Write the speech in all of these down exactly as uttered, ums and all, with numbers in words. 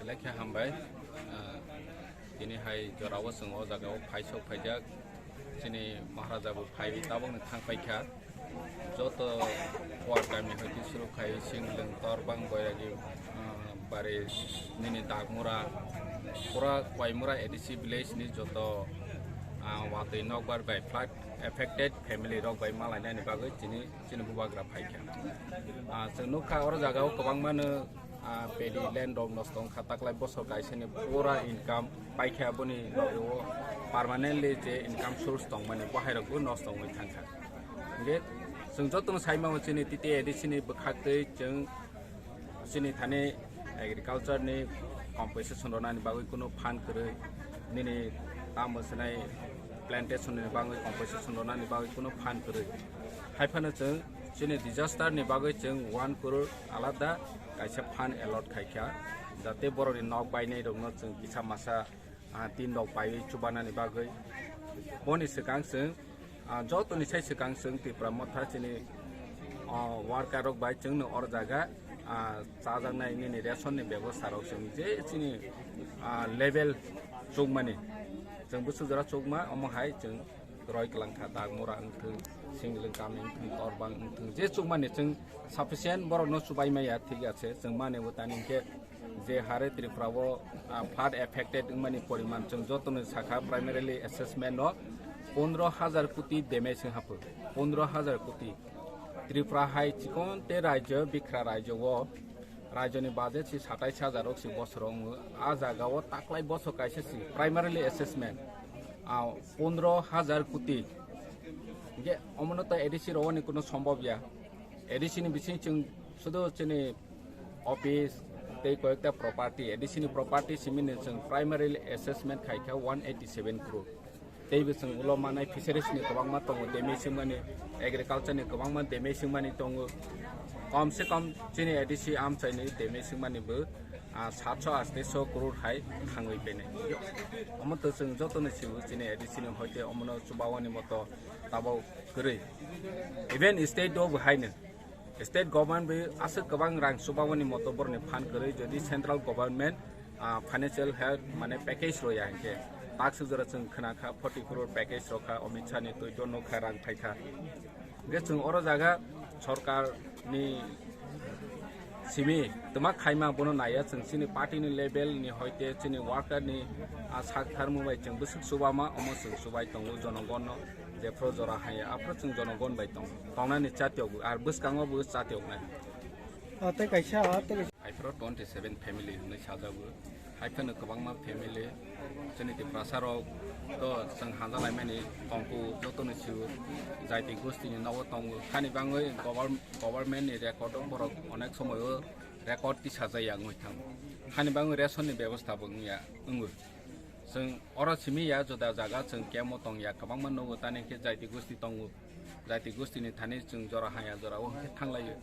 Lekha hambai, ah, tini hai jorao chwng o jagao phaisok phaijak, chini Maharaja bo phaiwi tabokno thang paikha. Joto Kuar kami hoi suru khai Singlwng, Torbang, Boiragi, ah, Bari, nini Dagmura, pura Koimura A D C village ni joto, ah, watwi nokbar bai flood affected family rok bai malainani bagwi chini, chini bubagra phaikha. Ah, chwng nukha oro jagao kwbangmano, ah, paddy land rok nosto wngkha, taklai bosor kaisani pura income paikha, boni logo permanently je income source tongmani bo hairokbo nosto wngwi thangkha. Hingke chwng jotono sai mano chini T T A D C ni bwkhaktwi chwng chini thani agriculture ni compensation rwnani bagwi kunu fund kwrwi, nini tamo swnai plantation ni bagwi compensation rwnani bagwi kunu fund kwrwi. Haiphano chwng chini disaster ni bagwi chwng one crore alada kaisa fund allot khaikha, jate borokni nok bainai rokno chwng kisa masa, ah, tin rok paiwi chubanani bagwi. Boni swkang chwng, ah, jotoni sai swkang chwng Tipra Motha chini, ah, worker rok bai chwngno oro jaga, ah, chajaknai nini ration ni bebosta rok chwng je chini, ah, level chukmani, chwng bwswk jora chukma omo hai chwng roi kwlangkha, Dagmura wngthwng, Singlwng kami wngthwng, Torbang wngthwng, je chukmani chwng sufficient borokno chubai maya, thik ase, chwng mani bo tani hwnkhe je hare Tripura o, ah, flood affected wngmani poriman chwng jotono sakha primarily assessment o pondro hajar koti damage wng hapho, pondro hajar koti. Tripura hai chikon te rajyo, bikra rajyo o rajyoni budget si satais hajar rok si bosoro wngo. A jaga o taklai bosor kaisa si primarily assessment, ah, pondro hajar koti. Hingke omono to A D C rowani kuno sombhob ya. A D C ni bising chwng sudu chini office tei koyekta property, A D C ni property simini chwng primarily assessment khaikha one eighty seven crore. Teibo chwng ulo manai fisheries ni kwbangma tongo, damage wngmani, agriculture ni kwbangma damage wngmani tongo. Kom se kom chini A D C amchaini damage wngmani bo, ah, satso asteso crore hai thangwi penai. Omo to chwng jotono sibo chini A D C ni hoite omono chubawani moto tabok kwrwi. Even state o bo haino. State government bai aswk kwbang rang chubamani moto borokni phan kwrwi, jodi central government, ah, financial help mane package rwya hinkhe, takswk jora chwng khna kha forty crore package rw kha, Amit Shah ni twi to nukha rang phai kha. Hingkhe chwng oro jaga sorkar ni simi twma khaima bono naiya, chwng chini party ni level ni hoite chini worker ni, ah, sak tharmung bai chwng bwswk chubama omo chwng chubai tongo jonogon no. Jephru jora haya, aphru chwng jonogon bai tong, tongnani chatiyok, ar bwskango bo chatiyoknai. Ah, tei kaisa, ah, tei kaisa. Aphru twenty seven family hinwi sajago. Haiphano kwbangma family, chini Tiprasa rok to chwng hanja laimani tongkhu, jotono sio, jaiti gostini nogo tongo. Hani bangwi govern-, government ni record o borok onek somoio record tisajaya wngwi thango. Hani bangwi ration ni bebosta bo wngya, wngwi. Chwng oro simi ya, juda jaga chwng camp o tong ya, kwbangma nogo, tani khe jaiti gosti tongo, jaiti gosti ni thani chwng jora haya jora o hwnkhe thanglaio.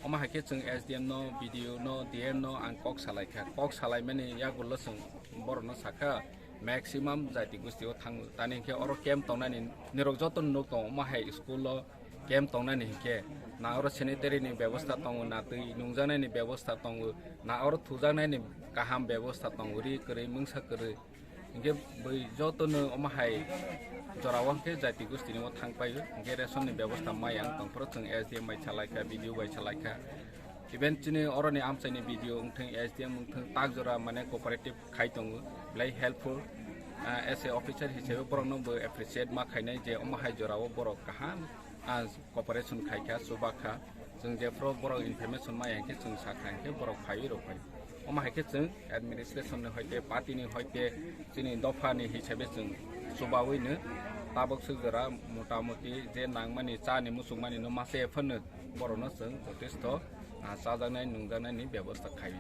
Omo hai khe chwng S D M no, B D O no, D M no ang kok salai kha, kok salai mani yagulo chwng borok no sakha, maximum jaiti gosti o thango, tani khe oro camp tongnani nirok joto no nuk tongo, omo hai school o, camp tongnani hinkhe na oro sanitary ni bebosta tongo, na twi nungjaknai ni bebosta tongo, na oro thujaknai ni kaham bebosta tongo, ri kwrwi mungsa kwrwi. Hinkhe bui joto no omo hai jora o hinkhe jaiti gosti ni o thang paio, hinkhe ration ni bebosta mai ang tongphuru chwng S D M bai salai kha, B D O bai salai kha. Even chini oroni amchaini B D O wngthwng, S D M wngthwng, tak jora mane cooperative khai tongo, belai helpful. Ah, as a officer hisabe borokno bo appreciate ma khainai je omo hai jora o borok kaham, ah, cooperation khai kha, chuba kha. Chwng jephru borok information ma ya khe chwng sa kha, hinkhe borok phaiwi rw phai. Omo hai khe chwng administration ni hoite, party ni hoite, chini dopha ni hisabe chwng chubawi no tabok swk jora motamoti je nangmani cha ni muchungmani no masa phano borokno chwng jotesto, ah, chajaknai nungjaknai ni bebosta khai.